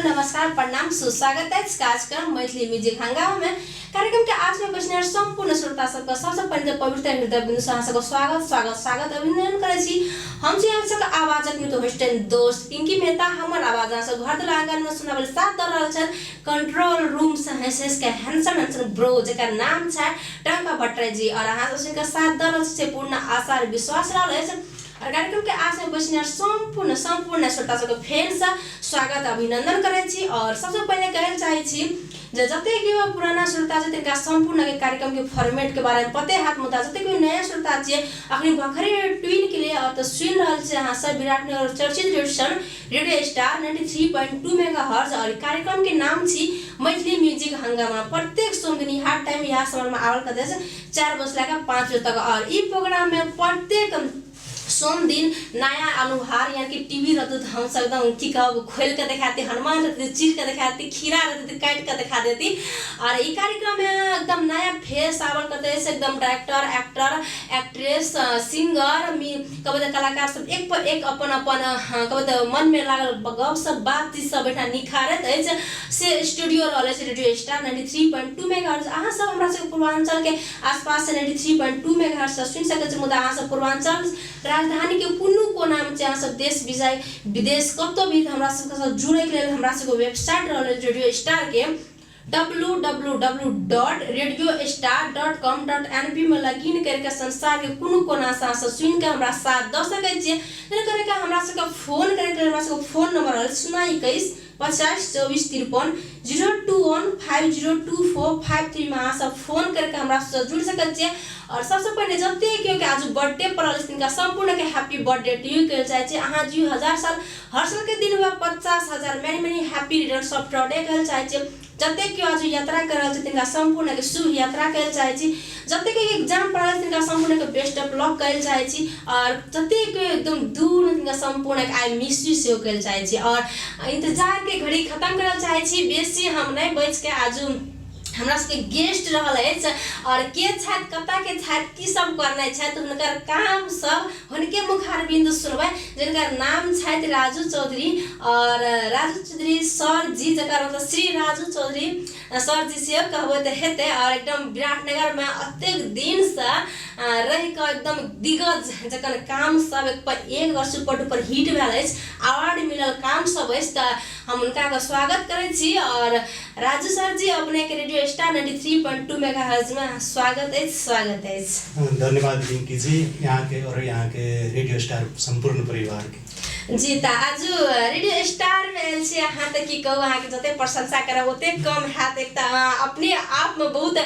नमस्कार, प्रणाम, सुस्वागत अछि कार्यक्रम मैथिली म्यूजिक हंगामा में। कार्यक्रम के आज में बैसने संपूर्ण श्रोता सबके सबसे पहिले पवित्र हृदय बिंदु से अहाँ सबके स्वागत स्वागत स्वागत अभिनंदन करै छी। हम छी अहाँ सबके आवाजक मित्र होस्ट एंड दोस्त पिंकी मेहता। हमर आवाज अहाँ सब घर दुआर आंगन में सुनाबै लेल साथ दऽ रहल छथि कंट्रोल रूम से हंसि हंसि के हैंडसम हैंडसम ब्रो जकर नाम छै टंका भट्टराई जी, और अहाँ सब सुनिके साथ दऽ रहल छी पूर्ण आशा और विश्वास रहल अछि। और कार्यक्रम के आस में बैसने संपूर्ण संपूर्ण श्रोता सबके फेर से स्वागत अभिनंदन करै छी। और सबसे पहिले कहै चाहै छी जे जतेक केओ पुराना श्रोता छै तिनका संपूर्ण के कार्यक्रम के फॉर्मेट के बारे में पते हैत, मुदा जतेक केओ नया श्रोता छियै अखनी भखरे ट्यून के लिए और तऽ सुनि रहल छै अहाँ सब विराटनगर चर्चित रेडियो रेडियो स्टार 93.2 मेगाहर्ट्ज और कार्यक्रम के नाम छी मैथिली म्यूजिक हंगामा। प्रत्येक सोम दिन इएह टाइम इएह समय में आवल करैत अछि 4 बजे से लेकर 5 बजे तक। और ई प्रोग्राम में प्रत्येक सोम दिन नया अनुहार यानी कि टीवी रहते तो हम सब एकदम की कहब खोल के दिखाती, हनुमान रहते चीर के दिखाती, खीरा रहते काट के दिखा देती। और ई कार्यक्रम में एकदम नया फेस आवल करते हैं, एकदम डायरेक्टर, एक्टर, एक्ट्रेस, सिंगर, मी कहबै तऽ कलाकार सब एक पर एक अपन अपन कहबै तऽ मन में लागल गप सब बातचीत सब एहिठाम निखारैत अछि। से स्टूडियो रहल अछि रेडियो स्टार 93.2 मेगाहर्ट्ज। अहाँ सब हमरा सबके पूर्वांचल के आसपास से 93.2 मेगाहर्ट्ज से सुनि सकै छी, मुदा अहाँ सब पूर्वांचल राजधानी के कोनो कोना में छै, अहाँ सब देश विजय विदेश कतौ भी हमरा सबके साथ जुड़ै के लेल हमरा सबके वेबसाइट रहल अछि रेडियो स्टार के www.radiostar.com.np में लॉगिन करके संसार के कोनो कोना से अहाँ सब सुनि के हमरा साथ दऽ सकै छियै। जेना करके हमरा सबके फोन करैके लेल हमरा सबके फोन नंबर रहल 0 21 50 24 53 021 50 24 53 में अहाँ सब फोन करके हमरा सबसँ जुड़ि सकै छियै। और सबसँ पहिने जतेक केओ के आज बर्थडे पड़ल अछि तिनका सम्पूर्ण के हैप्पी बर्थडे टू यू कहै चाहै छी। अहाँ जी 1000 साल हर साल के दिन हुए 50,000 many many happy returns of today कहै चाहै छी। जतेक केओ आज यात्रा कर रहल छै तिनका सम्पूर्ण के शुभ यात्रा कहै चाहै छी। जतेक के एग्जाम पड़ल छै तिनका सम्पूर्ण के बेस्ट ऑफ लक कहै चाहै छी। और जतेक केओ एकदम दूर तिनका सम्पूर्ण के I miss you सेहो कहै चाहै छी। और इंतजार के घड़ी खत्म करल चाहै छी, बेसी हम नहि बचि के आजू हमरा सबके गेस्ट रहल अछि और के छथि, कतऽ के छथि, की सब करनाइ छथि, हुनकर काम सब हुनके मुखारबिंदु सुनबै, जिनकर नाम छथि राजू चौधरी। और राजू चौधरी सर जी, जकर मतलब श्री राजू चौधरी सर जी सेहो कहबै तऽ हेतै। और एकदम विराटनगरमे अतेक दिनसँ रहि कऽ एकदम दिग्गज जकर काम सब एक पर एक अगर सुपर डुपर हिट भेल अछि, अवार्ड मिलल काम सब अछि, तऽ हम हुनका स्वागत करै छी। और राजू सर जी, अपने के रेडियो स्टार 93.2 मेगाहर्ट्ज में स्वागत अछि, स्वागत अछि। धन्यवाद रिंकी जी, यहाँ के और यहाँ के रेडियो स्टार संपूर्ण परिवार के। जी तऽ आज रेडियो स्टार में आयल छी अहाँ, तऽ की कहू, अहाँके जते प्रशंसा करब ओते कम हैत। एक तऽ अहाँ अपने आप में बहुत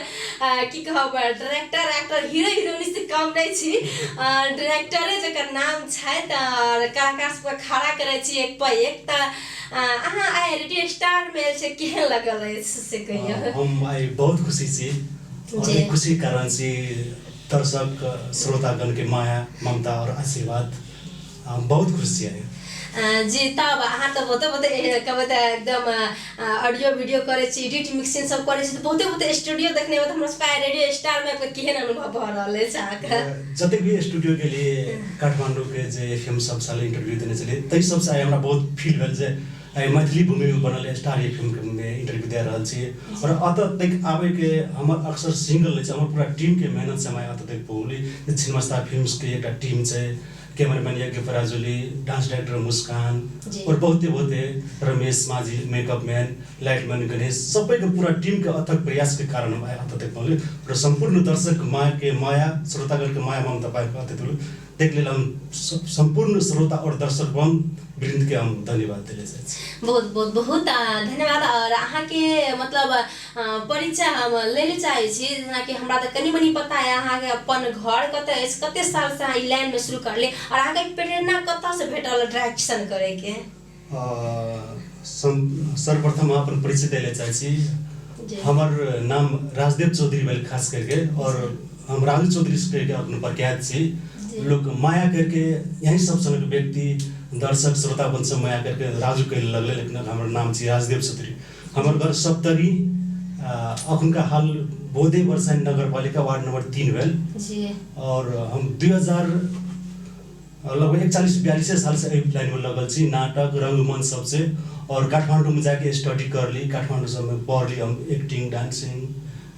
की कहब डायरेक्टर, एक्टर, हीरो हीरोइन से कम नहि छी। डायरेक्टरे जकर नाम छथि और कलाकार सबके खड़ा करै छी एक पर एक। तऽ अहाँ आइ रेडियो स्टार में आयल छी, केहन लगल अछि से कहियौ। हम आइ बहुत खुशी छी और ई खुशी कारण छी दर्शक श्रोतागण के माया ममता और आशीर्वाद, हम बहुत खुश छी आइ। जी तब अहाँ तऽ बहुते बहुते कहबै तऽ एकदम ऑडियो वीडियो करै छी, एडिट मिक्सिंग सब करै छी, तऽ बहुते बहुते स्टूडियो देखने हेबै, तऽ हमरा सबके आइ रेडियो स्टार में आबि कऽ केहन अनुभव भऽ रहल अछि अहाँके? जतेक भी स्टूडियो गेलियै काठमाडौँ के जे एफ एम सब साल इंटरव्यू देने छलियै, ताहि सबसँ आइ हमरा बहुत फील भेल जे आइ मैथिली भूमिमे बनल स्टार एफ एम मे इंटरव्यू दए रहल छी। और अतऽ तक आबैके हमर अक्सर सिंगल नहि छै, हमर पूरा टीमके मेहनतसँ हम आइ अतऽ तक पहुँचली। छिन्नमस्ता फिल्म्सके एकटा टीम छै, cameraman Yagya Parajuli, dance director Muskan और बहुते बहुते Ramesh Majhi, makeup man, lightman Ganesh, सबैके पूरा टीमके अथक प्रयासके कारण हम आइ अतऽ तक पहुँचली। र सम्पूर्ण दर्शक मायाके माया, श्रोतागणके माया ममता पाइके अतऽ तक ताहिके लेल हम सम्पूर्ण श्रोता और दर्शक वृन्दके हम धन्यवाद देले चाहै छी। बहुत बहुत बहुत धन्यवाद। और अहाँके मतलब परिचय हम लै लए चाहै छी, जेनाकि हमरा तऽ कनि मनि पता यऽ अहाँके अपन घर कतऽ अछि, कते सालसँ अहाँ ई लाइनमे शुरू करलियै और अहाँके प्रेरणा कतऽसँ भेटल डायरेक्शन करैके? सर्वप्रथम हम अपन परिचय दै लए चाहै छी। हमर नाम राजदेव चौधरी भेल खास करके, और हम राजू चौधरी से कहिके अपने प्रख्यात छी। लोग माया करके यही सब सनक व्यक्ति दर्शक श्रोता बन सब माया करके राजू कहे लगले, लेकिन हमर नाम छी राजदेव चौधरी। हमर घर सप्तरी, अखुनका हाल बोधे बरसाइन नगरपालिका वार्ड नंबर 3 भेल। और हम लगभग 41-42 साल से एहि लाइन में लगल छी, नाटक रंगमंच सबसे। और काठमांडू में जाके स्टडी करली, काठमांडू सब में पढ़ली हम, एक्टिंग डांसिंग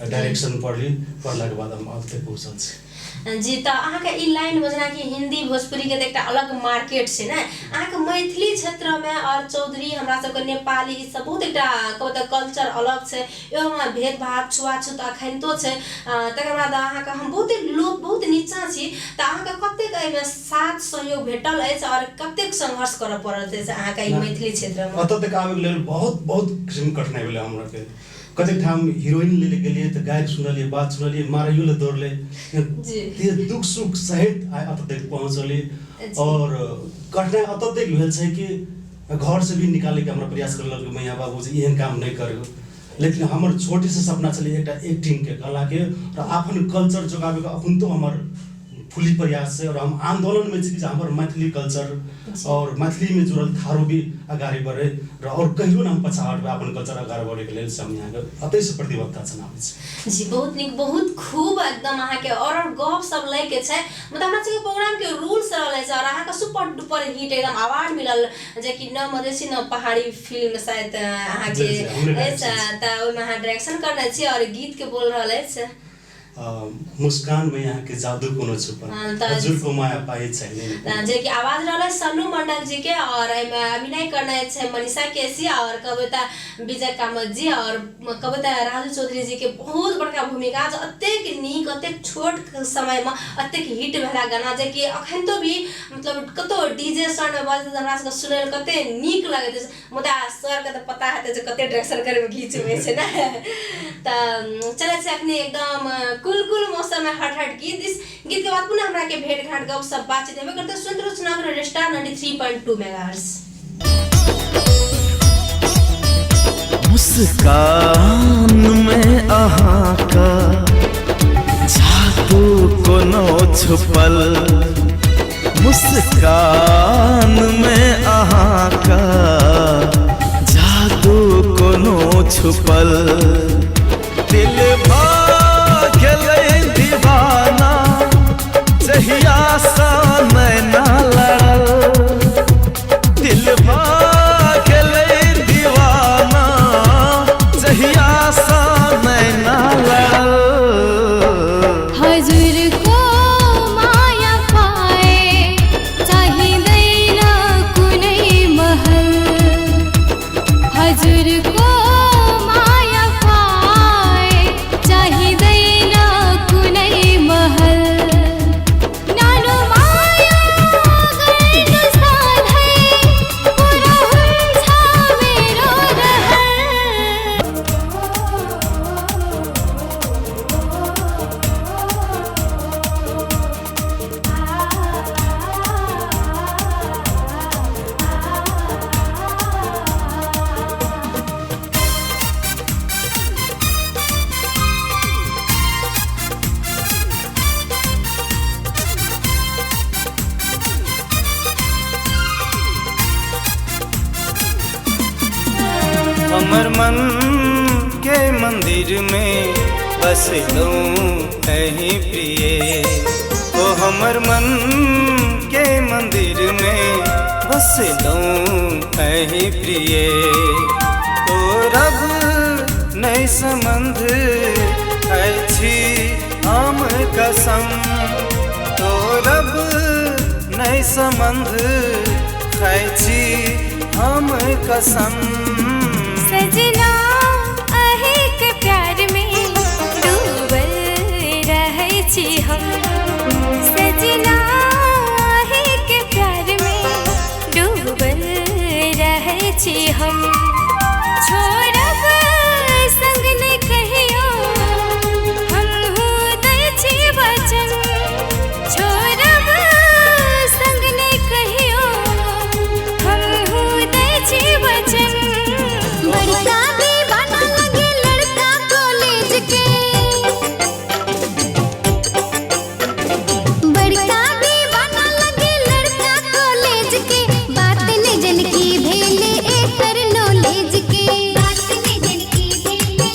डायरेक्शन पढ़ली। पढ़ला के बाद हम अब तक पहुँचल छी। जी, तऽ अहाँके ई लाइनमे जेनाकि हिन्दी भोजपुरीके तऽ एकटा अलग मार्केट छै ने, अहाँके मैथिली क्षेत्रमे और चौधरी हमरा सबके नेपाली ई सब बहुत एकटा कहू तऽ कल्चर अलग छै, एहोमे भेदभाव छुआछूत अखनितो छै। तकर बाद अहाँके हम बहुते लोक बहुत नीचाँ छी, तऽ अहाँके कतेक एहिमे साथ सहयोग भेटल अछि और कतेक संघर्ष करऽ पड़ल अछि अहाँके ई मैथिली क्षेत्रमे? एतऽ तक आबैके लेल बहुत बहुत किसिमके कठिनाइ भेलै हमराके। कतेक ठाम हीरोइन ले गेलियै तऽ गारि सुनलियै, बात सुनलियै, मारैयो लए दौड़लै। ते दुख सुख सहित आइ एतऽ तक पहुँचलियै। और कठिनाइ एतऽ तक भेल छै कि घर से भी निकालैके हमरा प्रयास करलक मैया बाबू जे एहन काम नहि करू, लेकिन हमर छोटे से सपना छलै एकटा एक्टिंगके कलाके और अपन कल्चर जोगाबैके अखुनतो हमर फुली प्रयास छै। और हम आन्दोलनमे छी कि जे हमर मैथिली कल्चर और मैथिलीमे जुड़ल थारू भी अगाडि बढ़े र और कहियो न हम पछा हटबै अपन कल्चर अगाडि बढ़ैके लेल से हम यहाँके अतैसँ प्रतिबद्धता छन आबै छी। जी, बहुत नीक, बहुत खूब एकदम अहाँके और गप सब लैके छै। मतलब हमरा सबके प्रोग्राम के रूल्स रहल अछि और अहाँके सुपर डुपर हिट एकदम अवार्ड मिलल, जेकि न मधेसी न पहाड़ी फिल्म शायद अहाँके अछि, तऽ ओहिमे अहाँ डायरेक्शन करने छी और गीत के बोल रहल अछि। मुस्कान में यहाँ के जादू कोनो छुपल, हजुर को माया पाए चाहिए, जे कि आवाज रहल सन्नू मंडल जी के और एहिमे अभिनय करने छै मनीषा केसी और कविता विजय कामत जी और कविता राजू चौधरी जी के बहुत बड़का भूमिका, जो अतेक नीक अतेक छोट समय में अतेक हिट भेला गाना, जे कि अखन तो भी मतलब कतौ डीजे साउंड में बजते हमरा सबके सुनय लेल कते नीक लगैत अछि। मुदा सरके तऽ पता हेतै जे कते डायरेक्शन करैमे घीच होइ छै ने। तऽ चलै छै अखनी एकदम कुल कुल मौसममे हट हट गीत। इस गीतके बाद पुनः हमरा के भेंट घाट गप सब बातचीत हेबे करतै। सुनते रहू सुनाब रेडियो स्टार 93.2 मेगाहर्ट्ज। मुस्कान में अहाँका जादू कोनो छुपल, मुस्कान में अहाँका जादू कोनो छुपल, दिल भऽ गेलै दीवाना जहिया सँ नैना लड़ल, दिल भऽ गेलै दीवाना जहिया सँ नैना लड़ल। हजुर को माया पाए चाहिँदैन कुनै महल, हजुर को माया पाए चाहिँदैन कुनै महल, नानो माया गर्नु सधैँ पुरा हुन्छ मेरो रहर। हमर मन के मंदिर में बसलहुँ अहीं प्रिय, ओ हमर मन के मंदिर में बसलहुँ अहीं प्रिय, तो रब नहीं संबंध अछि हम कसम, तो रब नहीं संबंध अछि हम कसम। सजना अहींक प्यार में डूबल रहै छी हम, सजना अहींक प्यार में डूबल रहै छी हम, छोड़ब संग नहि कहियो हमहूँ दै छी वचन, छोड़ब संग नहि कहियो हमहूँ दै छी वचन। बड़का दीवाना लगे लड़का कॉलेज के, बड़का दीवाना लगे लड़का कॉलेज के, बात ने जन की भेले एकर नॉलेज के, बात ने जन की भेले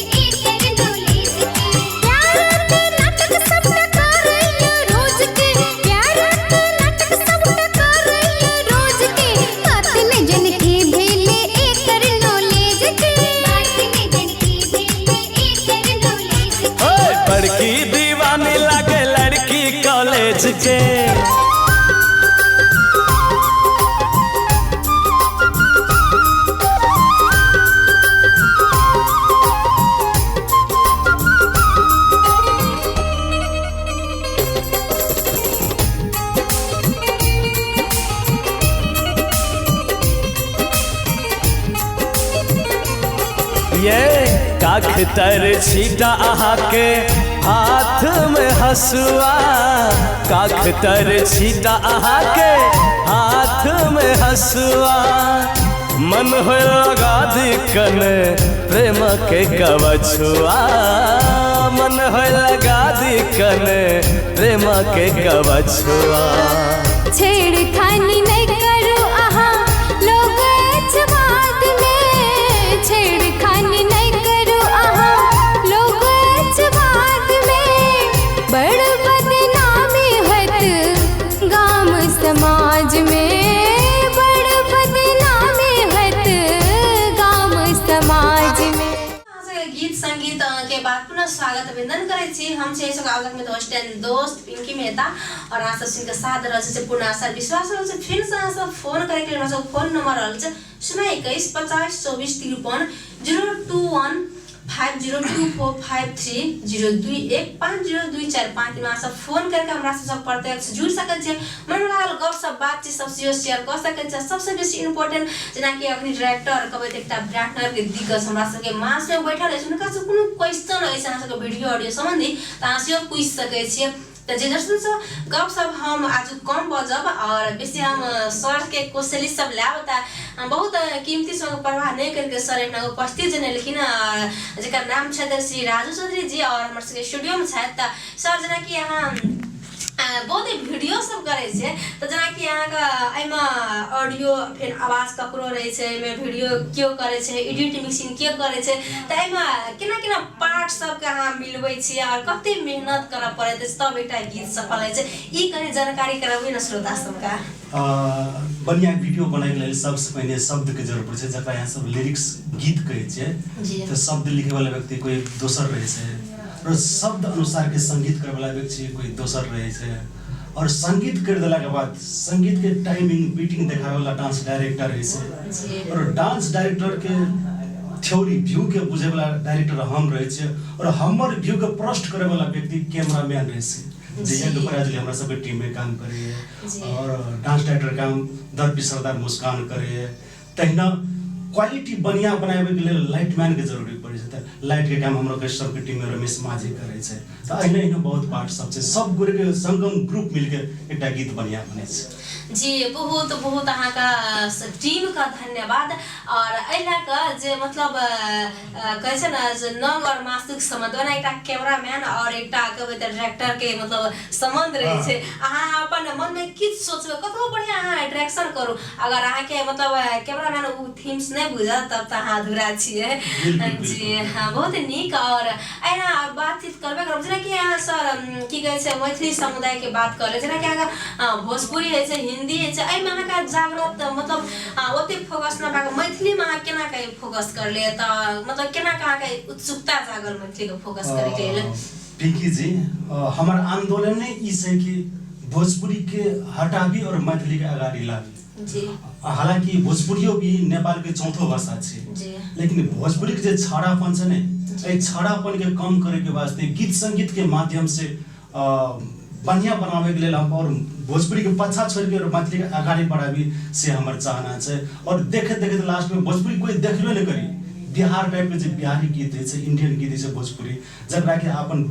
ये काख तर छीटा अहाँके हाथ में हसुआ, काख तर छीटा अहाँके हाथ में हसुआ। मन हो लगा दी कने प्रेम के कवछुआ, मन हो लगा दी कने प्रेम के कवछुआ। छेड़खानी नहीं करू अहाँ लोग अछि बात में, छेड़खानी नहीं करू अहाँ लोग अछि बात में, बड़ बदनामी होत गाम समाज में, बड़ बदनामी होत गाम समाज में। गीत संगीत के बाद पुनः स्वागत अभिनंदन करै छी। हम छी सबके आवाज में दोस्त एंड दोस्त पिंकी मेहता और अहाँ सब सुनके साथ रहल छी पूर्ण आशा विश्वास रहल छै। फिर से अहाँ सब फोन करे के लेल हमरा सब फोन नंबर रहल छै 0 21 50 24 53 0 2 1 5 0 2 4 5 3 0 2 1 5 0 2 4 5 में अहाँ सब फोन करके हमरा सब प्रत्यक्ष जुड़ सकै छियै। मन लागल गप सब बातचीत सब सेहो शेयर कऽ सकै छियै। सबसे बेसी इम्पोर्टेंट जेनाकि अखनी डायरेक्टर कहबै तऽ एकटा विराटनगरके दिग्गज हमरा सबके मासमे बैठल अछि, हुनका से कोनो क्वेश्चन अछि अहाँ सबके वीडियो ऑडियो सम्बन्धी तऽ अहाँ सेहो पूछि सकै छियै। तऽ जे जसनसँ गप सब हम आज कम बजब और बेसी हम सर के कोशली सब लायब तऽ बहुत कीमती समय प्रवाह नहि करके सर एहिना उपस्थित जनेलखिन, जकर नाम छथि श्री राजू चौधरी जी और हमर सबके स्टूडियोमे छथि। तऽ सर जेनाकि अहाँ बहुत वीडियो सब करै छियै तऽ जेनाकि अहाँके एहिमे ऑडियो फेर आवाज ककरो रहै छै, एहिमे वीडियो केओ करै छै, एडिट मिक्सिंग केओ करै छै, तऽ एहिमे केना केना पार्ट सबके अहाँ मिलबै छियै और कते मेहनत करऽ पड़ैत अछि तब एकटा गीत सफल होइ छै, ई कनि जानकारी करबै ने श्रोता सबके। बढ़िआँ वीडियो बनाबैके लेल सबसँ पहिने शब्दके जरूरत पड़ै छै, जकरा यहाँ सब लिरिक्स गीत कहै छियै। तऽ शब्द लिखैवला व्यक्ति कोइ दोसर रहै छै और शब्द अनुसारके संगीत करैवला व्यक्ति कोइ दोसर रहै छै और संगीत करि देलाके बाद संगीतके टाइमिंग बीटिंग देखाबैवला डांस डायरेक्टर रहै छै और डांस डायरेक्टरके थ्योरी व्यू के बुझैवला डायरेक्टर हम रहै छियै और हमर व्यू के प्रस्ट करैवला व्यक्ति कैमरामैन रहै छै, जे यज्ञ हमरा सबके टीममे काम करैए और डांस डायरेक्टर काम दर्पी सरदार मुस्कान करैए। तहिना क्वालिटी बढ़िआँ बनाबैके लेल लाइटमैनके जरूरी पड़ै छै, तऽ लाइटके काम हमरो सबके टीममे रमेश माझी करै छै। तऽ एहिना एहिना बहुत पार्ट सब छै, सब गोरेके संगम ग्रुप मिलके एकटा गीत बढ़िआँ बनै छै। जी बहुत बहुत अहाँके टीमके धन्यवाद। और एहि लए कऽ जे मतलब कहै छै ने जे नग और मासुक सम्बन्ध, ओना एकटा कैमरामैन और एकटा कहबै तऽ डायरेक्टरके मतलब सम्बन्ध रहै छै। अहाँ अपन मनमे किछु सोचबै, कतबो बढ़िआँ अहाँ डायरेक्शन करू, अगर अहाँके मतलब कैमरामैन ओ थीम्स नहि बुझत तब तऽ अहाँ अधूरा छियै। जी हाँ, बहुत नीक। और एहिना बातचीत करबे करब, जेनाकि अहाँ सर की कहै छै मैथिली समुदायके बात करबै, जेनाकि अहाँके भोजपुरी होइ छै, हिन्दी होइ छै, एहिमे अहाँके जागृत मतलब ओतेक फोकस नहि भए कऽ मैथिलीमे अहाँ केना कऽ फोकस करलियै, तऽ मतलब केना कऽ अहाँके उत्सुकता जागल मैथिलीके फोकस करैके लेल? पिंकी जी, हमर आंदोलन ई छै कि भोजपुरीके हटाबी और मैथिलीके अगाडि लाबी। हालांकि भोजपुरियो भी नेपालके चौथो भाषा छै, लेकिन भोजपुरीके जे छाड़ापन छै ने, एहि छाड़ापनके कम करैके वास्ते गीत संगीतके माध्यमसँ बढ़िआँ बनाबैके लेल हम और भोजपुरीके पाछा छोड़िके और मैथिलीके अगाडि बढ़ाबी से हमर चाहना छै। और देखैत देखैत लास्टमे भोजपुरी कोइ देखबे नहि करी, बिहार टाइपके जे बिहारी गीत होइ छै, इण्डियन गीत होइ छै भोजपुरी, जकरा कि अपन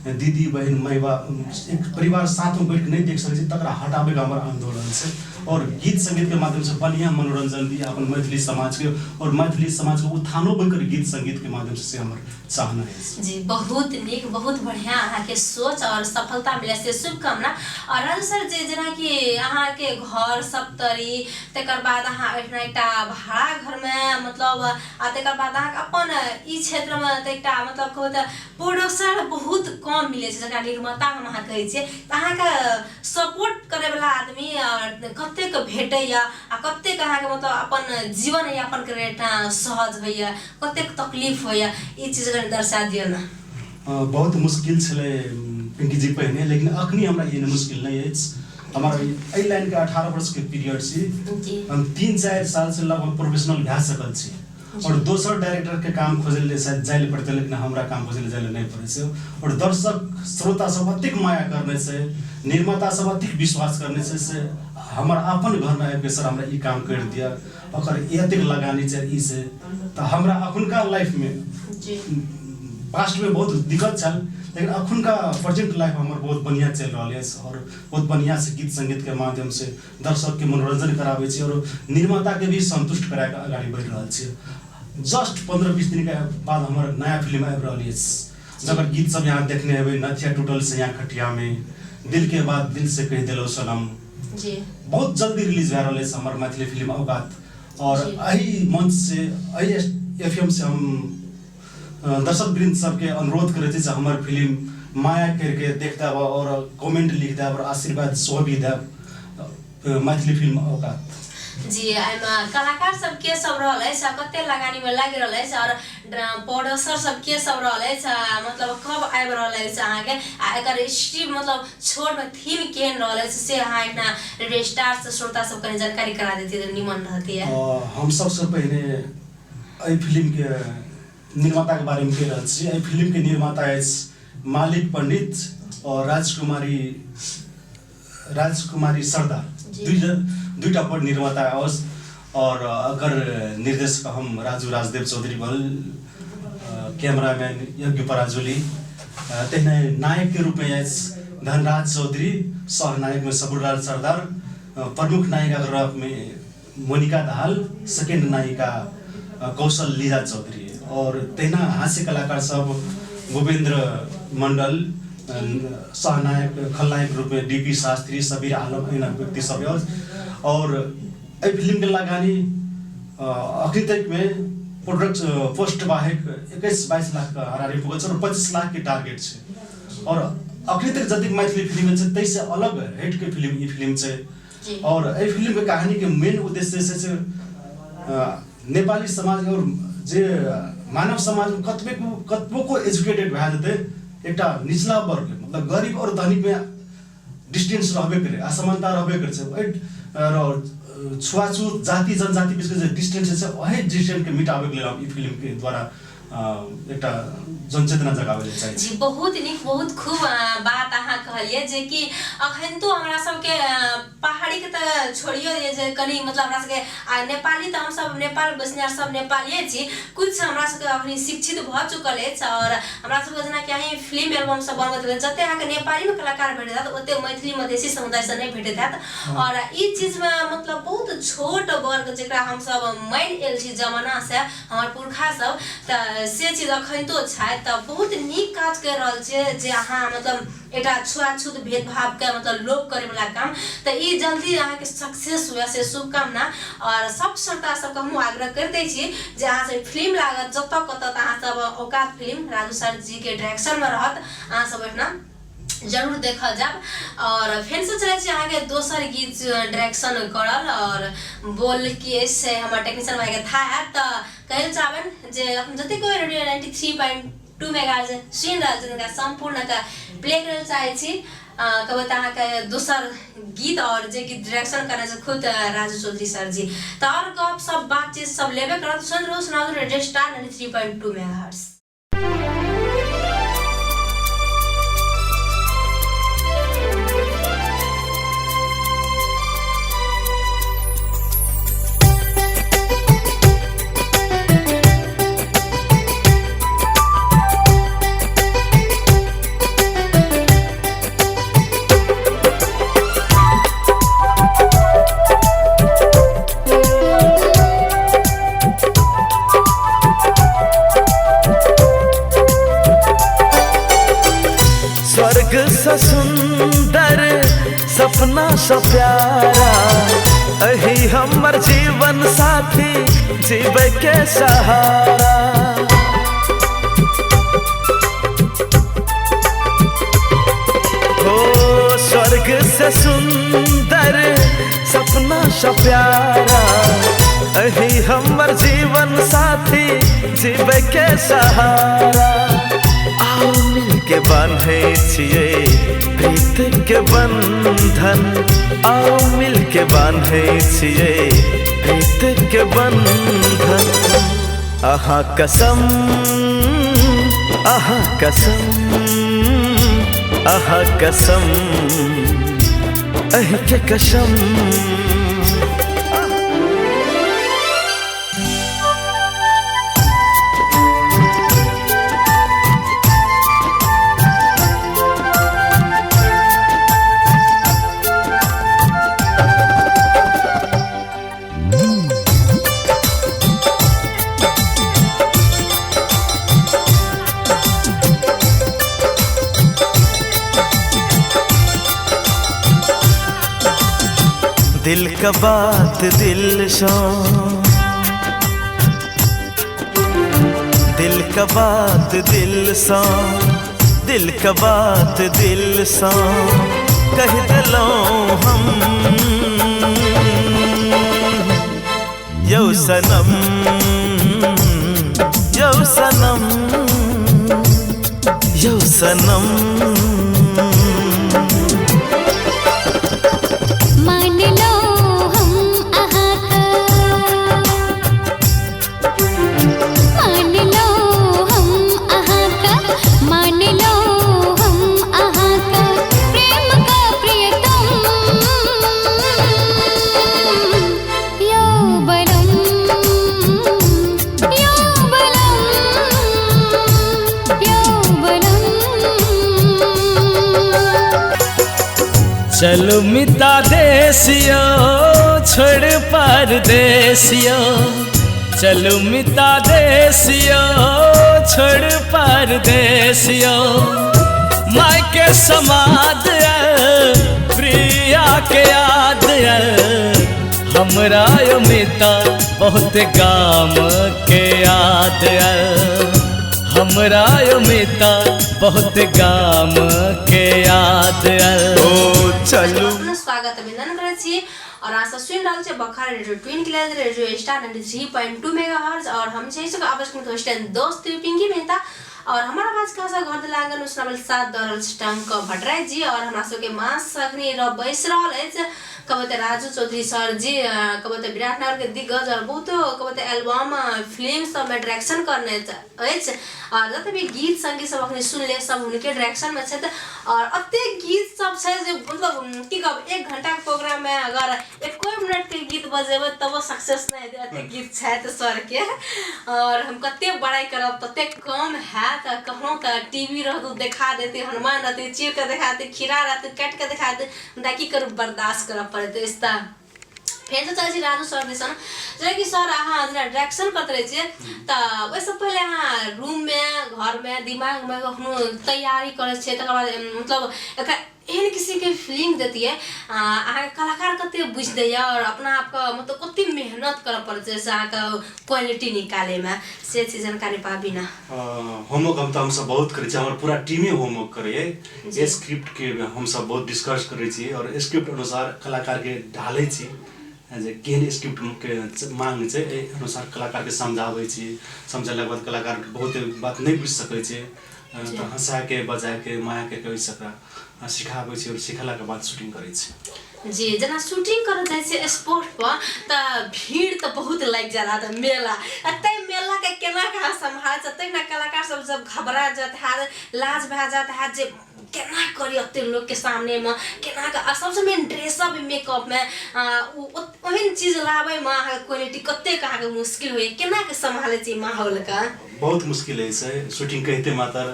दीदी बहिन माय बाप एक परिवार साथमे बैठ कऽ नहि देख सकै छै, तकरा हटाबैके हमर आन्दोलन छै। और गीत सङ्गीतके माध्यमसँ बढ़िआँ मनोरञ्जन दी अपन मैथिली समाजके और मैथिली समाजके उत्थानो होकर गीत सङ्गीतके माध्यमसँ, से हमर चाहना अछि। जी बहुत नीक, बहुत बढ़िया अहाँके सोच और सफलता मिले से शुभकामना। और राजू सर जे जेनाकि अहाँके घर सप्तरी, तकर बाद अहाँ एहिठिना एकटा भाड़ा घरमे मतलब, आ तकर बाद अहाँके अपन ई क्षेत्रमे तऽ एकटा मतलब कहू तऽ प्रोड्यूसर बहुत कम मिलै छै, जकरा निर्माता हम अहाँ कहै छियै, तऽ अहाँके सपोर्ट करैवला आदमी कतेक भेटैए आ कतेक अहाँके मतलब अपन जीवन यापन करै सहज होइए, कतेक तकलीफ होइए, ई चीज कनि दर्शा दिअ ने। बहुत मुश्किल छलै पिंकी जी पहिने, लेकिन अखनी हमरा एहन मुश्किल नहि अछि। हमर एहि लाइनके 18 वर्षके पीरियड छी, हम 3-4 सालसँ लगभग प्रोफेशनल भए सकल छी। और दोसर डायरेक्टर के काम खोजै लेल शायद जाय लए पड़तै, लेकिन हमरा काम खोजै लेल जाय लए नहि पड़ै छै। और दर्शक श्रोता सब अतेक माया करने छै, निर्माता सब अतेक विश्वास करने छै से हमर अपन घरमे आबिके सर हमरा ई काम करि दिअ, ओकर एतेक लगानी छै ई छै। तऽ हमरा अखुनका लाइफमे पास्टमे बहुत दिक्कत छल, लेकिन अखुनका प्रेजेंट लाइफ हमर बहुत बढ़िआँ चलि रहल अछि और बहुत बढ़िआँसँ गीत सङ्गीतके माध्यमसँ दर्शकके मनोरञ्जन कराबै छी और निर्माताके भी सन्तुष्ट कराके अगाडि बढ़ि रहल छी। जस्ट 15-20 दिनके बाद हमर नया फिल्म आबि रहल अछि, जकर गीत सब यहाँ देखने हेबै, नथिया टूटल से यहाँ खटियामे, दिल के बाद दिल से कहि देलहुँ सनम। बहुत जल्दी रिलीज भए रहल अछि हमर मैथिली फिल्म औकात। और एहि मंच से, एहि एफ एम से हम दर्शक वृंद सबके अनुरोध करै छी जे हमर फिल्म माया करके देख देब और कमेंट लिख देब और आशीर्वाद सेहो भी देब मैथिली फिल्म औकात। जी, एहिमे कलाकार सब के सब रहल अछि आ कते लगानी में लागि रहल अछि और प्रोड्यूसर सब के सब रहल अछि, मतलब कब आबि रहल अछि अहाँके आ एकर स्ट्रीम मतलब छोट में थीम केहन रहल अछि से अहाँ एकटा रेडियो स्टार से श्रोता सब कनि जानकारी करा देतियै तऽ निमन रहतियै। हम सबसँ पहिने एहि फिल्मके निर्माताके बारेमे कहि रहल छी। एहि फिल्मके निर्माता अछि मालिक पंडित और राजकुमारी राजकुमारी सरदार, दुईटा बड़ निर्माता अछि। और अकर निर्देशक हम राजू राजदेव चौधरी भल, कैमरामैन यज्ञ पराजुली, तहिना नायकके रूपमे अछि धनराज चौधरी, सहनायकमे सबुरलाल सरदार, प्रमुख नायिकाके रूपमे मोनिका दाहाल, सेकेंड नायिका कौशल लीला चौधरी, और तहिना हास्य कलाकार सब गोविन्द्र मण्डल, सहनायक खलनायक रूपमे डी पी शास्त्री, सबीर आलम, एहिना व्यक्ति सब अछि। और एहि फिल्मके लगानी अखन तकमे प्रोडक्ट पोस्ट बाहेक 21-22 लाखके हाराहारी पुगल छै और 25 लाखके टारगेट छै। और अखन तक जतेक मैथिली फिल्म छै ताहिसँ अलग हटिके फिल्म ई फिल्म छै। और एहि फिल्मके कहानीके मेन उद्देश्य जे छै नेपाली समाज और जे मानव समाजमे कतबो एजुकेटेड भए जेतै, एकटा निचला वर्ग मतलब गरीब और धनिकमे डिस्टेंस रहबे करै, असमानता रहबे करै छै। एहि र छुआछुत जाति जनजाति बीचके जे डिस्टेंस छै ओहि डिस्टेंसके मिटाबैके लेल हम ई फिल्मके द्वारा एकटा जनचेतना जगाबै लेल चाहै छी। जी, बहुत नीक, बहुत खूब बात अहाँ कहलियै जे कि अखन तो हमरा सबके पहाड़ीके तऽ छोड़ियो दियै जे कनि मतलब हमरा सबके आ नेपाली तऽ हमसब नेपाल बसनिहार सब नेपालिए छी, कुछ हमरा सबके अखनी शिक्षित भऽ चुकल अछि। और हमरा सबके जेनाकि अहीं फिल्म एल्बम सब बनबैत रहै, जते अहाँके नेपालीमे कलाकार भेटैत हैत ओते मैथिली मधेसी समुदायसँ नहि भेटैत हैत। और ई चीजमे मतलब बहुत छोट वर्ग जकरा हमसब मानि आयल छी जमानासँ हमर पुरखा सब, तऽ से चीज अखनितो छथि। तऽ बहुत नीक काज करि रहल छियै जे अहाँ मतलब एकटा छुआछूत भेदभावके मतलब लोप करैवला काम, तऽ ई जल्दी अहाँके सक्सेस हुए से शुभकामना। आओर सब श्रोता सबके हमहूँ आग्रह करिते छी जे अहाँ सब फिल्म लागत जतऽ कतऽ तऽ अहाँ सब औकात फिल्म राजू सर जीके डायरेक्शनमे रहत, अहाँ सब ओहिठिना जरूर देखऽ जायब। और फेर से चलै छी अहाँके दोसर गीत डायरेक्शन करल और बोल के से हमर टेक्नीशियन भाइके था हैत, तऽ कहै लए चाहबनि जे अखन जतेक कोइ रेडियो 93.2 मेगा सुनि रहल छथिन हुनका सम्पूर्णके प्ले करै लए चाहै छी। कहबै तऽ अहाँके दोसर गीत और जे गीत डायरेक्शन करने छै खुद राजू चौधरी सर जी, तऽ और गप सब बातचीत सब लेबे करत। सुनि रहू सुनाउ रेडियो स्टार 93.2 मेगा। स्वर्ग सा सुंदर सपना सा प्यारा, अही हमर जीवन साथी जीवे के सहारा। हो स्वर्ग से सुंदर सपना सा प्यारा, अही हमर जीवन साथी जीवे के सहारा। आओ मिल के बांधे छियै प्रीत के बंधन, आओ मिल के बांधे छियै प्रीत के बंधन। अहाँ कसम, अहाँ कसम, अहाँ कसम, अहिके कसम। दिल का बात दिल सो, दिल का बात दिल सो, दिल का बात दिल सो कह दिलों हम यो सनम, यो सनम, यो सनम। मान लो हम अहाँ का, मान लो हम अहाँ का, मान लो हम अहाँ का, प्रेम का प्रियतम यो बलम, यो बलम, यो बलम। चलो मिता देसियो छोड़ परदेसियो, चलो मिता देसियो छोड़ परदेसियो, माय के समाद प्रिया के याद हमरा यो मिता बहुत गाम के याद, हमरा यो मिता बहुत गाम के याद। ओ चलू स्वागत अभिनंदन करै छी और अहाँ सब सुनि रहल छी बखार रेडियो ट्विन के लेल रेडियो स्टार 93.2 मेगाहर्ट्ज और हम छै सबके आवाज के होस्ट एंड दोस्त पिंकी मेहता और हमार आवाज कहाँ से घर आंगन सुनावल साथ दऽ रहल छी टंक भट्टराय जी और हमरा सबके मास अखनी र बैस रहल अछि कबते राजू चौधरी सर जी, कबते विराटनगर के दिग्गज और बहुतो कबते एल्बम फिल्म सब में डायरेक्शन करने अछि और जते भी गीत संगीत सब अखनी सुनले सब हुनके डायरेक्शन में छै और अते गीत सब छै जे मतलब की कहब 1 घंटा के प्रोग्राम में अगर एको मिनट के गीत बजेबै तबो सक्सेस नहीं हेतै, अते गीत छै त सर के और हम कते बड़ाई करब तते कम हैत। कहलहुँ तऽ टीवी रहतू देखा देते, हनुमान रहते चीर के देखा देते, खीरा रहते काटि के देखा देते, मुदा की करू बर्दाश्त करऽ पड़ैत अछि। तऽ फेर से चलै छी राजू सर दिसन, जेनाकि सर अहाँ जेना डायरेक्शन करैत रहै छियै तऽ ओहिसँ पहिले अहाँ रूममे घरमे दिमागमे कखनो तैयारी करै छियै तकर बाद मतलब एकरा एहन किसीमके फीलिंग दैतियै अहाँके कलाकार कते बुझि दैए और अपना आपके मतलब कते मेहनत करऽ पड़ै छै से अहाँके क्वालिटी निकालैमे, से चीज जानकारी पाबी ना। होमवर्क हम तऽ हमसब बहुत करै छी, हमर पूरा टीमे होमवर्क करैए, स्क्रिप्ट के हमसब बहुत डिस्कस करै छी और स्क्रिप्ट अनुसार कलाकारके ढालै छी जे केहन स्क्रिप्टके मांग छै एहि अनुसार कलाकारके समझाबै छी, समझेलाके बाद कलाकार बहुत बात नहि बुझि सकै छै तऽ हँसाके बजाके मायाके कहि सकरा सिखाबै छी और सिखेलाके बाद शूटिंग करै छी। जी जेना शूटिंग करऽ जाइ छियै स्पॉट पर तऽ भीड़ तऽ बहुत लागि जाला तऽ मेला आ तै मेला के केना के अहाँ सम्हारै छै, तै ने कलाकार सब जब घबरा जात हैत, लाज भए जात हैत जे केना करी ओते लोग के सामने में केना के, आ सबसे मेन ड्रेसअप मेकअप में ओहन चीज लाबै में अहाँके क्वालिटी कतेक अहाँके मुश्किल होइए, केना के सम्हालै छी माहौल के? बहुत मुश्किल होइ छै शूटिंग कहिते मात्र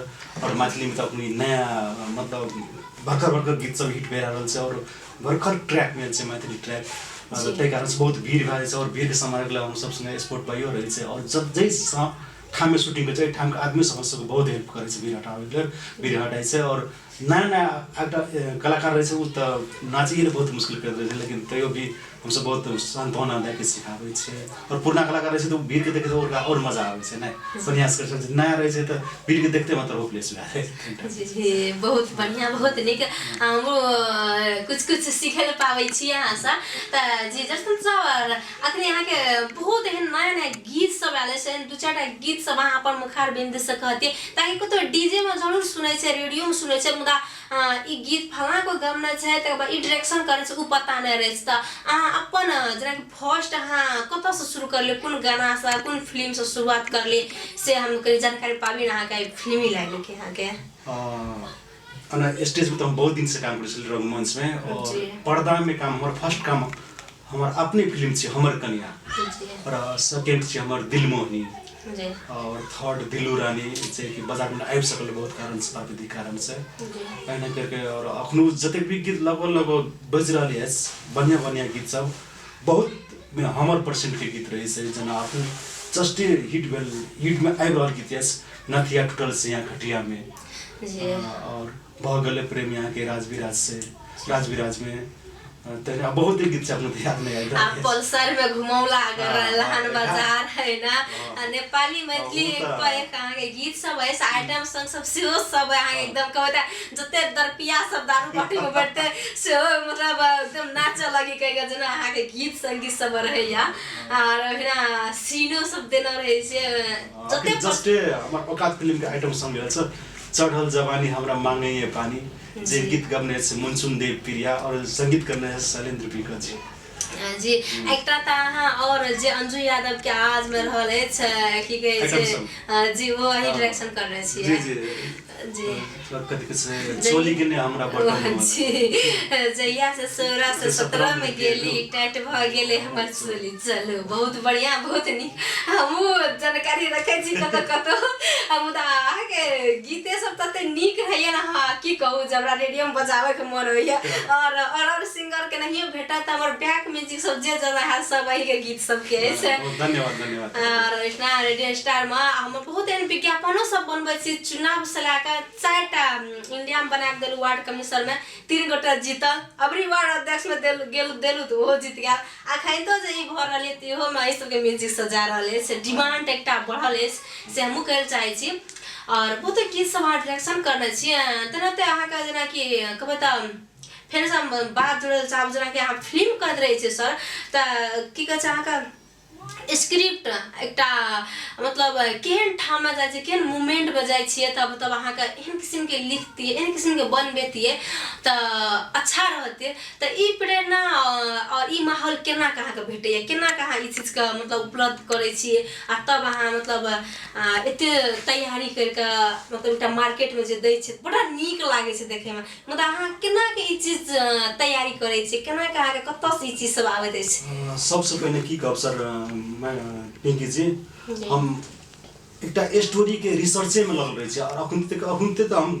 और मैथिली में तऽ अपनी नया मतलब भर्खर भर्खर गीत सब हिट भए रहल छै और भर्खर ट्रैक में छै मैथिली ट्रैक, ताहि कारण से बहुत भीड़ भए जाइ छै और भीड़के सम्हारैके लेल हमसब संगे स्पोर्ट भाइयो रहै छै और जब जाहि ठाममे शूटिंग होइ छै ओहि ठामके आदमी सब हमसबके बहुत हेल्प करै छै भीड़ हटाबैके लेल, भीड़ हटाइ छै और नया नया एकटा कलाकार रहै छै ओ तऽ नाचैए लेल बहुत मुश्किल करैत रहै छै, लेकिन तैयो भी हमसब बहुत सान्त्वना दए के सिखाबै छियै और पुरना कलाकार रहै छै तऽ ओ भीड़के देखै छै ओकरा आओर मजा आबै छै, नहि बढ़िआँसँ करै छै, नया रहै छै तऽ भीड़के देखते मतलब होपलेस भए जाइ छै। जी जी बहुत बढ़िआँ बहुत नीक, हमरो कुछ कुछ सीखै लए पाबै छी अहाँसँ। तऽ जी जसन सर अखनी अहाँके बहुत एहन नया नया गीत सब आयल अछि, एहन 2-4 टा गीत सब अहाँ अपन मुखार बिन्दुसँ कहतियै ताकि कतौ डीजे में जरूर सुनै छै, रेडियो में सुनै छै, मुदा ई गीत फलाँको गमने छै, तकर बाद ई डायरेक्शन करै छै, ओ पता नहि रहै छै। तऽ अहाँ अपन जेनाकि फर्स्ट अहाँ कतऽसँ शुरू करलियै, कोन गानासँ, कोन फिल्मसँ शुरुआत करलियै, से हम कनि जानकारी पाबी ने अहाँके फिल्मी लाइनके अहाँके। ओना स्टेजमे तऽ हम बहुत दिनसँ काम करै छलियै रंगमंचमे, आओर पर्दामे काम हमर फर्स्ट काम हमर अपने फिल्म छै हमर कनिया, और सेकेंड छै हमर दिल मोहनी, और थर्ड दिलू रानी, जे कि बाजारमे आबि सकल बहुत कारणसँ, प्राविधिक कारणसँ एहिना करिके। और अखनो जतेक भी गीत लगभग लगभग बाजि रहल अछि, बढ़िआँ बढ़िआँ गीत सब बहुत हमर परसेंटके गीत रहै छै। जेना अखन जस्टे हिट भेल, हिटमे आबि रहल गीत अछि नथिया टूटल से यहाँ खटियामे, और भऽ गेलै प्रेम यहाँके राजविराज से, राजविराजमे, तहिना बहुत गीत छै, अपना तऽ याद नहि आबि रहल। आ पल्सर में घुमौला अगर लहान बाजार है ना, आ नेपाली मैथिली एक पर एक अहाँके गीत सब है, आइटम सॉन्ग सब सेहो सब है अहाँके। एकदम कहबै तऽ जते दरपिया सब दारू पार्टी में बैठते सेहो मतलब एकदम नाचऽ लगी कहि जेना अहाँके गीत संगीत सब रहैया, आर ओहिना सीनो सब देने रहै छै जते। जस्टे हमर औकात फिल्म के आइटम सॉन्ग भेल छै चढ़ल जवानी हमरा मांगैए पानी, जे गीत गबने छै मुनसुन देव प्रिया और संगीत करने है शैलेंद्र पीकर जी। जी, एकटा तऽ अहाँ और जे अंजू यादव के आवाज में रहल अछि, की कहै छै जी, वो अही डायरेक्शन कर रहे छियै? जी जी जी। कथी कहै छै, चोली के ने हमरा बटन। जी, जहिया से 16 से 17 में गेली, टाइट भऽ गेलै हमर चोली। चलू, बहुत बढ़िया, बहुत नीक। हमहूँ जानकारी रखै छी कतौ कतौ, मुदा अहाँके गीते सब तते नीक रहैया ने, हाँ की कहू, जे हमरा रेडियोमे बजाबैके मन होइया। और और और सिंगर के नहियो भेटत तऽ हमर बैक म्यूजिक सब जे जेना हैत सब अहीके गीत सबके अछि। धन्यवाद, धन्यवाद। और एहिना रेडियो स्टारमे हम बहुत एहन विज्ञापनो सब बनबै छी। चुनाव से लए कऽ 4टा इंडियामे बना कऽ देलहुँ, वार्ड कमिश्नरमे 3 गोटा जीतल, अबरी वार्ड अध्यक्षमे देल गेल देलहुँ तऽ ओहो जीत गेल। अखन जे ई भऽ रहल अछि इहोमे एहि सबके म्यूजिक से जा रहल अछि, डिमांड एकटा बढ़ल अछि, से हमहूँ कहै लए चाहै छी। आओर बहुते गीत सब अहाँ डायरेक्शन करने छी, तेनाहिते अहाँके जेनाकि कहबै तऽ फेरसँ हम बात जोड़ै लए चाहब, जेनाकि अहाँ फिल्म करैत रहै छियै सर, तऽ की कहै छै अहाँके स्क्रिप्ट एकटा मतलब केहन ठाममे जाइ छियै, केहन मूमेंटमे जाइ छियै, तब तब अहाँके एहन किसिमके लिखतियै, एहन किसिमके बनबैतियै तऽ अच्छा रहतै। तऽ ई प्रेरणा आओर ई माहौल केना कऽ अहाँके भेटैए, केना कऽ अहाँ ई चीजके मतलब उपलब्ध करै छियै, आ तब अहाँ मतलब एते तैयारी करि कऽ मतलब एकटा मार्केटमे जे दै छियै, बड़ा नीक लागै छै देखैमे, मुदा अहाँ केना कऽ ई चीज तैयारी करै छियै, केना कऽ अहाँके कतऽसँ ई चीज सब आबैत अछि? सबसँ पहिने की कहब सर पिंकी जी, हम एकटा स्टोरीके रिसर्चेमे लगल रहै छी, आओर अखन तक अखन तक तऽ हम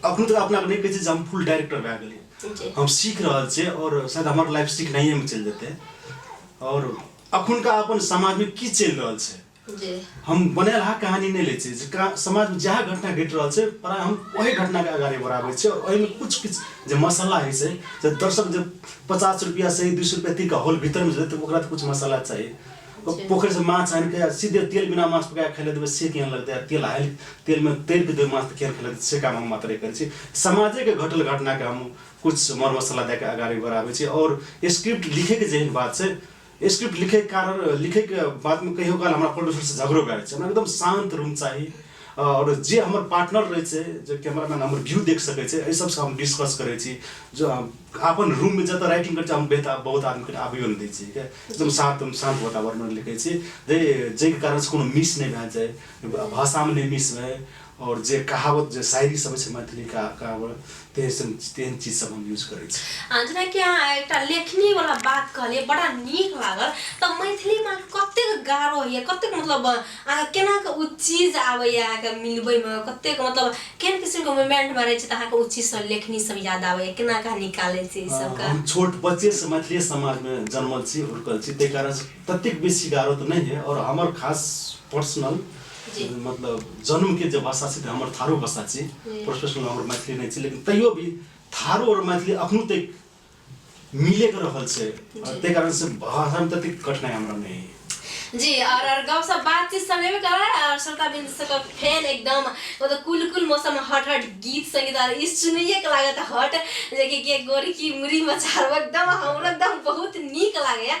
अखन तक अपनाके नहि कहै छी जे हम फुल डायरेक्टर भए गेलियै। हम सीख रहल छियै आओर शायद हमर लाइफ सिखनाइएमे चलि जेतै। आओर अखुनका अपन समाजमे की चलि रहल छै, हम बनेलहा कहानी नहि लै छियै, जे समाजमे जएह घटना घटि रहल छै प्रायः हम ओहि घटनाके अगाडि बढ़ाबै छियै, आओर ओहिमे किछु किछु जे मसाला होइ छै, जे दर्शक जे 50 रुपैआ से 200 रुपैआ तीर हॉल भीतरमे जेतै तऽ ओकरा तऽ किछु मसाला चाही। पोखरिसँ माछ आनिके सीधे तेल बिना माछ पकाए खाइ लए देबै से केहन लगतै, आ तेल हालि तेलमे तरि कऽ देबै माछ तऽ केहन लगतै, से काम हम मात्रे करै छी। समाजेके घटल घटनाके हम किछु मर मसाला दए कऽ अगाडि बढ़ाबै छी। आओर स्क्रिप्ट लिखैके जेहन बात छै, स्क्रिप्ट लिखैके कारण लिखैके बादमे कहियो काल हमरा प्रोड्यूसरसँ झगड़ो भए जाइ छै। हमरा एकदम शान्त रूम चाही, आओर जे हमर पार्टनर रहै छै, जे कैमरामैन हमर व्यू देख सकै छै, एहि सबसँ हम डिस्कस करै छी। जो अपन रूममे जतऽ राइटिंग करै छी, हम बहुत आदमीके आबैयो नहि दै छी, एकदम शान्त शान्त वातावरणमे लिखै छी, जाहिके कारणसँ कोनो मिस नहि भए जाइ, भाषामे नहि मिस भए, आओर जे कहावत जे शायरी सब छै मैथिली का कहावत, तेहन तेहन चीज सब हम यूज करै छी। जेनाकि अहाँ एकटा लेखनीवला बात कहलियै, बड़ा नीक लागल। तऽ मैथिलीमे अहाँके कतेक गाढ़ो होइए, कतेक मतलब अहाँके केना कऽ ओ चीज आबैए, अहाँके मिलबैमे कतेक मतलब केहन किसिमके मोमेंटमे रहै छै तऽ अहाँके ओ चीज सब लेखनी सब याद आबैए, केना कऽ अहाँ निकालै छी ई सबके? हम छोट बच्चेसँ मैथिली समाजमे जनमल छी, हुरकल छी, ताहि कारणसँ ततेक बेसी गाढ़ो तऽ नहि है। आओर हमर खास पर्सनल मतलब जन्मके जे भाषा छै तऽ हमर थारू भाषा छी, प्रोफेशनल हमर मैथिली नहि छै, लेकिन तैयो भी थारू आओर मैथिली अखनो तक मिलेके रहल छै, ताहि कारणसँ भाषामे ततेक कठिनाइ हमरा नहि। जी और गप सब बातचीत सब लेबे करे और श्रोता बिंद सबके फैन एकदम मतलब कुल कुल मौसम में हट हट गीत संगीत और ई सुनैये के लागत हट जे कि के गोरी की मुरी मचारब एकदम हमरा एकदम बहुत नीक लागैया।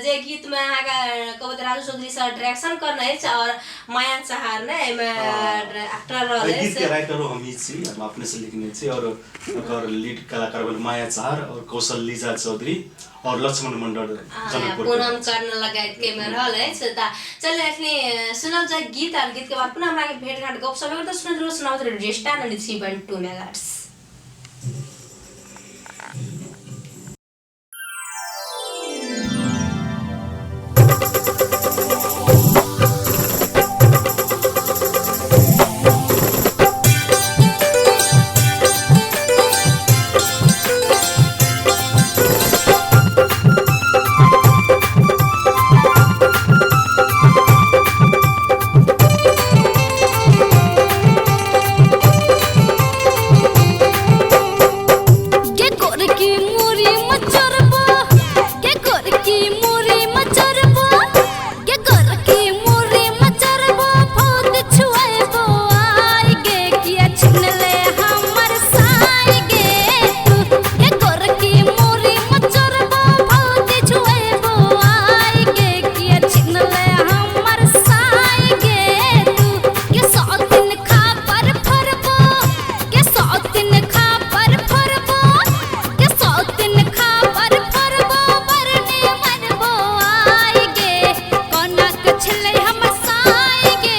जे गीत में अहाँके कहबै तऽ राजू चौधरी सर डायरेक्शन करने अछि और माया चहार ने एहिमे एक्टर रहल एहि गीत के अछि। राइटरो हमही छी, हम अपने से लिखने छी और ओकर लीड कलाकार भेल माया चहार और कौशल लीजा चौधरी और लक्ष्मण मंडल जनकपुर के। पूनम कर्ण लगायत के में रहल अछि। तऽ चल एखनी सुनल जाय गीत और गीत के बाद पुनः हमरा के भेंट घाट गप सप तऽ सुनैत रहू सुनाबैत रहू रेडियो स्टार 93.2 मेगाहर्ट्ज। के गोरकी मुरी मचरबो, के गोरकी मुरी मचरबो, के गोरकी मुरी मचरबो, भूत छुएबो आइ गे, किया छिनले हमर साइ गे तू। के गोरकी मुरी मचरबो, भूत छुएबो आइ गे, किया छिनले हमर साइ गे तू। के सौतिन खा पर फरबो, के सौतिन खा पर फरबो, के सौतिन खा पर फरबो, बरने मरबो आइ गे, कोना के छलै हमर साइ गे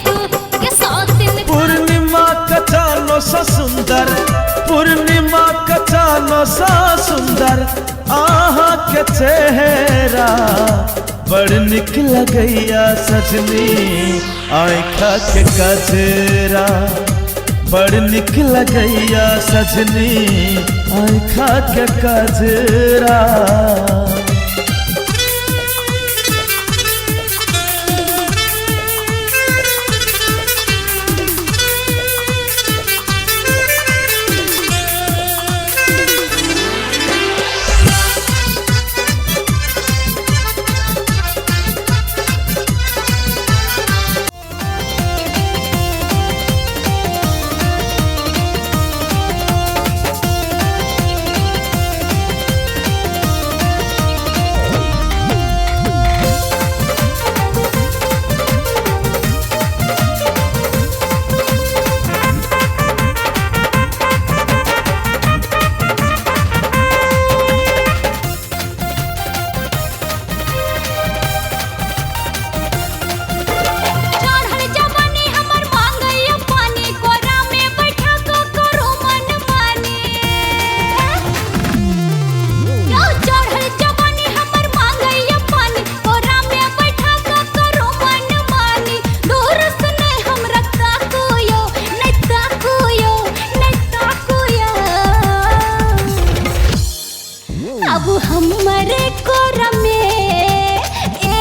तू। के सौतिन पूर्णिमा का चानो सा सुंदर, पूर्णिमा का चानो सा सुंदर, आहा के चेहरा बड़ निक लगैया सजनी, आँखा के कजरा बड़ निक लगैया सजनी, आँखा के कजरा। चढ़ल जवानी हमर मांगैया पानी, कोरा में बैठा के करू मन मानी। यो चढ़ल जवानी हमर मांगैया पानी, कोरा में बैठा के करू मन मानी। दूर से नहीं हमरा ताकू यो, नहीं ताकू यो, नहीं ताकू यो। अब हमरे कोरा में, ए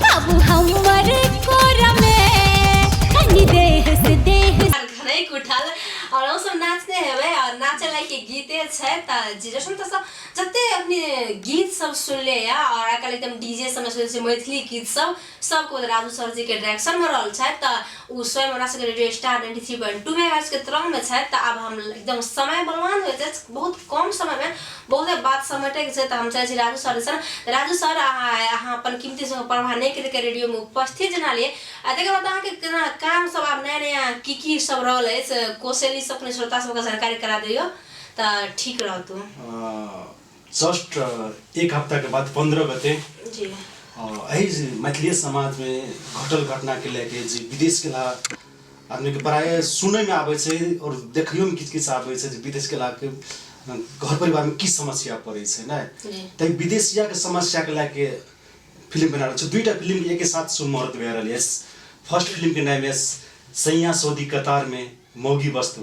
अब हमरे कोरा में, कनी देह से देह घनै उठल और हम सब नाचने हेबै और नाचे लायक गीते छै। तऽ जी जसन तसं जते अपने गीत सब सुनले या और आइकाल्हि एकदम डीजे सब सुनै छै मैथिली गीत सब सबको राजू सर जी के डायरेक्शन में रहल छथि। तऽ ओ स्वयं हमरा सबके रेडियो स्टार 93.2 मेगाहर्ट्ज के तरंग में छथि। तऽ आब हम एकदम समय बलवान होइत अछि, बहुत कम समय में बहुते बात समेटै के छै। तऽ हम चाहै छी राजू सर सन, राजू सर अहाँ अपन कीमती समय प्रवाह नहि करिके रेडियो में उपस्थित जना लिए। आ तकर बाद अहाँके केना काम सब आब नया नया की की सब रहल अछि, कोशली सब अपने श्रोता सबके जानकारी करा दियौ तऽ ठीक रहतौ। जस्ट एक हफ्ता के बाद 15 गते जी एहि मैथिली समाज में घटल घटना के लेके जे विदेश के ला आदमी के प्राय सुनै में आबै छै और देखियो में किछु किछु आबै छै जे विदेश के ला के घर परिवार में की समस्या पड़ै छै ने, तै विदेशिया के समस्या के लेके फिल्म बना रहल छै। दुईटा फिल्म के एके साथ सुमहूर्त भए रहल अछि। फर्स्ट फिल्म के नाम अछि सैया सऊदी कतार में मौगी मस्त,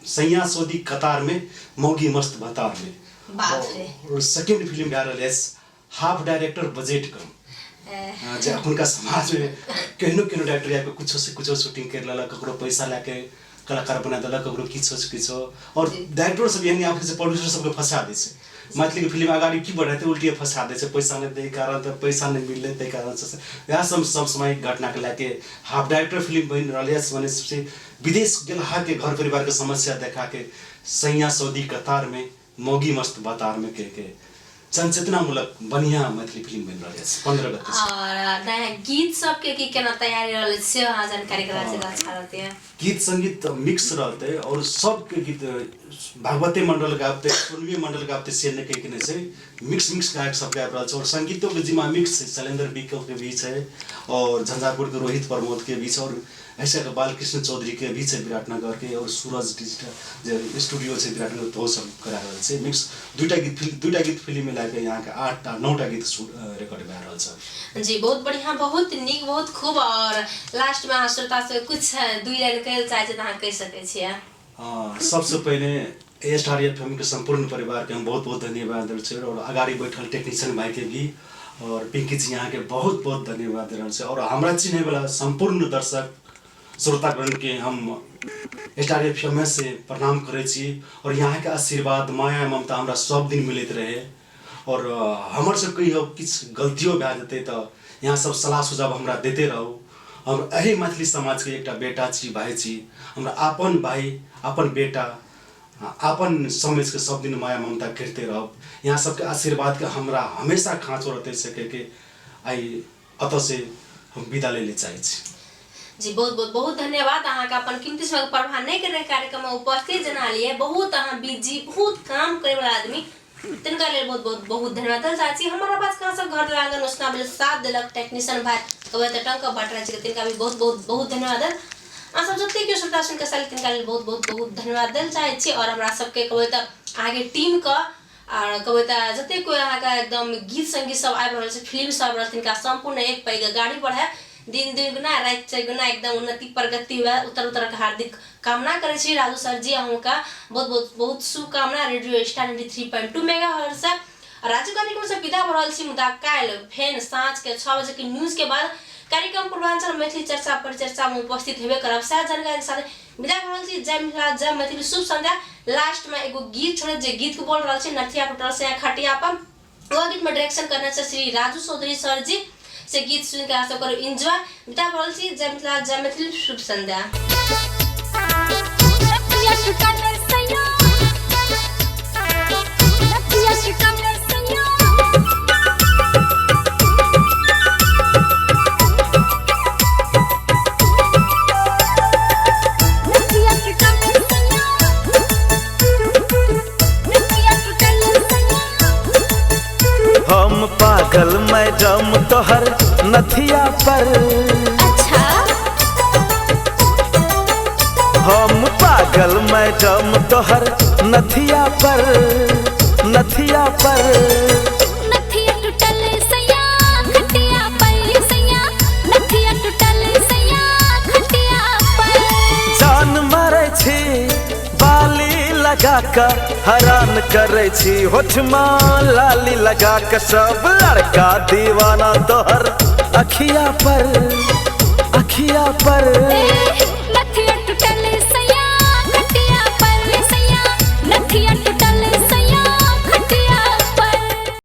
सैया सऊदी कतार में मौगी मस्त भतार में। बाप रे। और सेकेंड फिल्म भए रहल अछि हाफ डायरेक्टर बजट कम, जे अखुनका समाज में केहनो केहनो डायरेक्टर आबि कऽ कुछो से कुछो शूटिंग करि लेलक, ककरो पैसा लए के कलाकार बना देलक, ककरो किछो से किछो, और डायरेक्टर सब एहन आबै छै प्रोड्यूसर सबके फंसा दै छै। मैथिलीके फिल्म अगाडि की बढ़ेतै, उल्टिए फंसा दै छै, पैसा नहि दै कारण तऽ पैसा नहि मिललै ताहि कारणसँ। इएह सब सब समय घटनाके लए के हाफ डायरेक्टर फिल्म बनि रहल अछि। मने सबसे विदेश गेलहाके घर परिवारके समस्या देखाके सैया सऊदी कतारमे मौगी मस्त बतारमे के जनचेतनामूलक बढ़िआँ मैथिली फिल्म बनि रहल अछि 15 गते से। और नया गीत सबके की केना तैयारी रहल अछि से अहाँ जानकारी करा छै तऽ अच्छा रहतै। गीत संगीत मिक्स रहतै और सबके गीत भागवती मंडल गाबतै, सोनवी मंडल गाबतै से नहि कहिके नहि छै, मिक्स मिक्स गायक सब गाबि रहल छै। और संगीतोके जिम्मा मिक्स छै, शैलेन्द्र बिकल के भी छै और झंझारपुरके रोहित प्रमोद के भी छै और ऐसे के बालकृष्ण चौधरी के भी छै विराटनगर के और सूरज डिजिटल जे स्टूडियो छै विराटनगर तो सब करा रहल छै मिक्स। दुईटा गीत फिल्म मिला के यहाँ के 8टा 9टा गीत रिकॉर्ड भए रहल छै। जी बहुत बढ़िया, बहुत नीक, बहुत खूब। और लास्ट में अहाँ श्रोता से कुछ 2 लाइन कहै चाहै छी तऽ अहाँ कहि सकै छियै। सबसे पहिने स्टार एफएम के संपूर्ण परिवार के हम बहुत बहुत धन्यवाद दै छी और अगाडि बैठल टेक्नीशियन भाई के भी और पिंकी जी यहाँ के बहुत बहुत धन्यवाद दे रहल छी। और हमरा चिन्है वाला संपूर्ण दर्शक श्रोतागण के हम स्टार एफएम से प्रणाम करै छी और यहाँ के आशीर्वाद माया ममता हमरा सब दिन मिलैत रहे। और हमर सब कहियो किछु गलतियो भए जेतै तऽ यहाँ सब सलाह सुझाव हमरा दैते रहू। हम एहि मैथिली समाजके एकटा बेटा छी, भाइ छी, हमरा अपन भाइ अपन बेटा अपन समझके सब दिन माया ममता करिते रहब। यहाँ सबके आशीर्वादके हमरा हमेशा खाँचो रहतै से कहिके आइ अतऽ से हम विदा लै लए चाहै छी। जी बहुत बहुत बहुत धन्यवाद अहाँके अपन कीमती समय के प्रवाह नहि करे कार्यक्रम में उपस्थित जना लिए। बहुत अहाँ बिजी, बहुत काम करे वाला आदमी, तिनका लेल बहुत बहुत बहुत धन्यवाद। दल चाची हमारा आवाज कहाँ सब घर आंगन उसना बेल साथ देलक टेक्नीशियन भाई कबे त टंक भट्टराय जी के तिनका भी बहुत बहुत बहुत धन्यवाद। अहाँ सब जतेक केओ श्रोता सुनके साली तिनका लेल बहुत बहुत बहुत धन्यवाद देल चाहै छी। और हमरा सबके कहबै तऽ अहाँके टीम के और कहबै तऽ जतेक कोइ अहाँके एकदम गीत संगीत सब आबि रहल छै, फिल्म सब आबि रहल छै, तिनका सम्पूर्ण एक पैघ गाड़ी बढ़ाए दिन दुइ गुना राति चारि गुना एकदम उन्नति प्रगति हुए उत्तर उत्तर के हार्दिक कामना करै छी। राजू सर जी अहूँके बहुत बहुत बहुत शुभकामना रेडियो स्टार 93.2 मेगा हर्ट्ज से। राजू कार्यक्रम से विदा भऽ रहल छी, मुदा काल्हि फेर साँझ के 6 बजे के न्यूज के बाद कार्यक्रम पूर्वांचल मैथिली चर्चा परिचर्चा में उपस्थित हेबे करब। सएह जानकारी के साथ विदा भऽ रहल छी। जय मिथिला, जय मैथिली, शुभ संध्या। लास्ट में एगो गीत छोड़े जे गीत के बोल रहल छी नथिया टूटल से खटिया पर, वह गीत में डायरेक्शन करने छै श्री राजू चौधरी सर जी से गीत सुन के अहाँ सब करू एंजॉय। विदा भऽ रहल छी। जय मिथिला, जय मैथिली, शुभ संध्या। नथिया टूटल सैया, नथिया टूटल सैया। नथिया टूटल सैया, नथिया टूटल सैया। हम पागल मैडम तोहर नथिया पर। अच्छा हम पागल मैडम तोहर नथिया पर, नथिया पर। नथिया टूटल सैया खटिया पर सैया, नथिया टूटल सैया खटिया पर। जान मारै छी बाली लगा क हरान करै छी होठमा लाली लगा क सब लड़का दीवाना तोहर अखिया पर, अखिया पर।